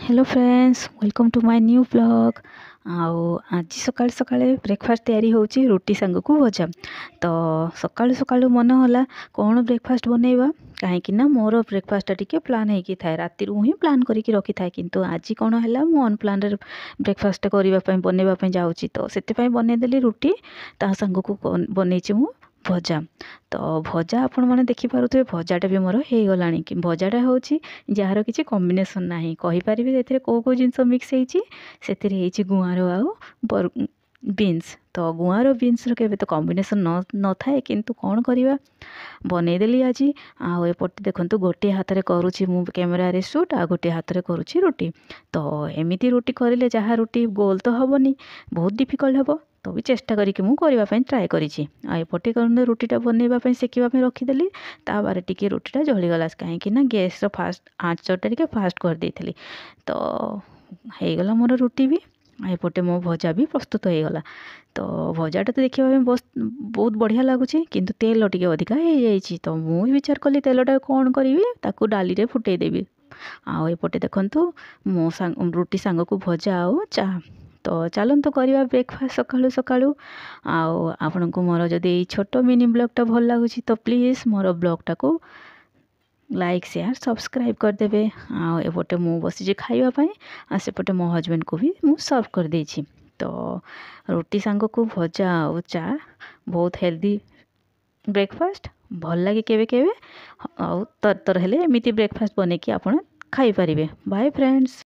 Hello friends, welcome to my new vlog. ଆଉ ଆଜି ସକାଳୁ ସକାଳେ ବ୍ରେକଫାଷ୍ଟ ତିଆରି ହେଉଛି, ରୁଟି ସାଙ୍ଗକୁ ଭଜା। ତ ସକାଳୁ ସକାଳୁ ମନ ହେଲା କ'ଣ ବ୍ରେକଫାଷ୍ଟ ବନେଇବା, କାହିଁକି ନା ମୋର ବ୍ରେକଫାଷ୍ଟଟା ଟିକେ ପ୍ଲାନ୍ ହେଇକି ଥାଏ, ରାତିରୁ ହିଁ ପ୍ଲାନ୍ କରିକି ରଖିଥାଏ। କିନ୍ତୁ ଆଜି କ'ଣ ହେଲା, ମୁଁ ଅନପ୍ଲାନ୍ରେ ବ୍ରେକଫାଷ୍ଟ କରିବା ପାଇଁ ବନେଇବା ପାଇଁ ଯାଉଛି, ତ ସେଥିପାଇଁ ବନେଇଦେଲି ରୁଟି, ତା ସାଙ୍ଗକୁ ବନେଇଛି ମୁଁ ଭଜା। ତ ଭଜା ଆପଣମାନେ ଦେଖିପାରୁଥିବେ, ଭଜାଟା ବି ମୋର ହେଇଗଲାଣି। କି ଭଜାଟା ହେଉଛି ଯାହାର କିଛି କମ୍ବିନେସନ୍ ନାହିଁ। କହିପାରିବେ ଏଥିରେ କେଉଁ କେଉଁ ଜିନିଷ ମିକ୍ସ ହେଇଛି? ସେଥିରେ ହେଇଛି ଗୁଆଁର ଆଉ ବିନ୍ସ। ତ ଗୁଆଁର ବିନ୍ସର କେବେ ତ କମ୍ବିନେସନ୍ ନଥାଏ, କିନ୍ତୁ କ'ଣ କରିବା, ବନେଇଦେଲି ଆଜି। ଆଉ ଏପଟେ ଦେଖନ୍ତୁ, ଗୋଟିଏ ହାତରେ କରୁଛି ମୁଁ କ୍ୟାମେରାରେ ସୁଟ୍ ଆଉ ଗୋଟିଏ ହାତରେ କରୁଛି ରୁଟି। ତ ଏମିତି ରୁଟି କରିଲେ ଯାହା ରୁଟି ଗୋଲ ତ ହେବନି, ବହୁତ ଡିଫିକଲ୍ଟ ହେବ, ତ ବି ଚେଷ୍ଟା କରିକି ମୁଁ କରିବା ପାଇଁ ଟ୍ରାଏ କରିଛି। ଆଉ ଏପଟେ କ'ଣ ରୁଟିଟା ବନେଇବା ପାଇଁ ସେକିବା ପାଇଁ ରଖିଦେଲି, ତାପରେ ଟିକେ ରୁଟିଟା ଜଳିଗଲା, କାହିଁକି ନା ଗ୍ୟାସ୍ର ଫାଷ୍ଟ ଆଞ୍ଚଟା ଟିକେ ଫାଷ୍ଟ କରିଦେଇଥିଲି। ତ ହେଇଗଲା ମୋର ରୁଟି ବି, ଏପଟେ ମୋ ଭଜା ବି ପ୍ରସ୍ତୁତ ହେଇଗଲା। ତ ଭଜାଟା ତ ଦେଖିବା ପାଇଁ ବହୁତ ବଢ଼ିଆ ଲାଗୁଛି, କିନ୍ତୁ ତେଲ ଟିକେ ଅଧିକା ହେଇଯାଇଛି। ତ ମୁଁ ବିଚାର କଲି ତେଲଟା କ'ଣ କରିବି, ତାକୁ ଡାଲିରେ ଫୁଟେଇ ଦେବି। ଆଉ ଏପଟେ ଦେଖନ୍ତୁ, ମୋ ରୁଟି ସାଙ୍ଗକୁ ଭଜା ଆଉ ଚା। ତ ଚାଲନ୍ତୁ କରିବା ବ୍ରେକଫାଷ୍ଟ ସକାଳୁ ସକାଳୁ। ଆଉ ଆପଣଙ୍କୁ ମୋର ଯଦି ଏଇ ଛୋଟ ମିନି ବ୍ଲଗ୍ଟା ଭଲ ଲାଗୁଛି, ତ ପ୍ଲିଜ୍ ମୋର ବ୍ଲଗ୍ଟାକୁ ଲାଇକ୍, ସେୟାର, ସବସ୍କ୍ରାଇବ୍ କରିଦେବେ। ଆଉ ଏପଟେ ମୁଁ ବସିଛି ଖାଇବା ପାଇଁ, ଆଉ ସେପଟେ ମୋ ହଜବେଣ୍ଡକୁ ବି ମୁଁ ସର୍ଭ କରିଦେଇଛି। ତ ରୁଟି ସାଙ୍ଗକୁ ଭଜା ଆଉ ଚା ବହୁତ ହେଲ୍ଦି ବ୍ରେକଫାଷ୍ଟ, ଭଲ ଲାଗେ କେବେ କେବେ। ଆଉ ତରତର ହେଲେ ଏମିତି ବ୍ରେକଫାଷ୍ଟ ବନେଇକି ଆପଣ ଖାଇପାରିବେ। Bye friends.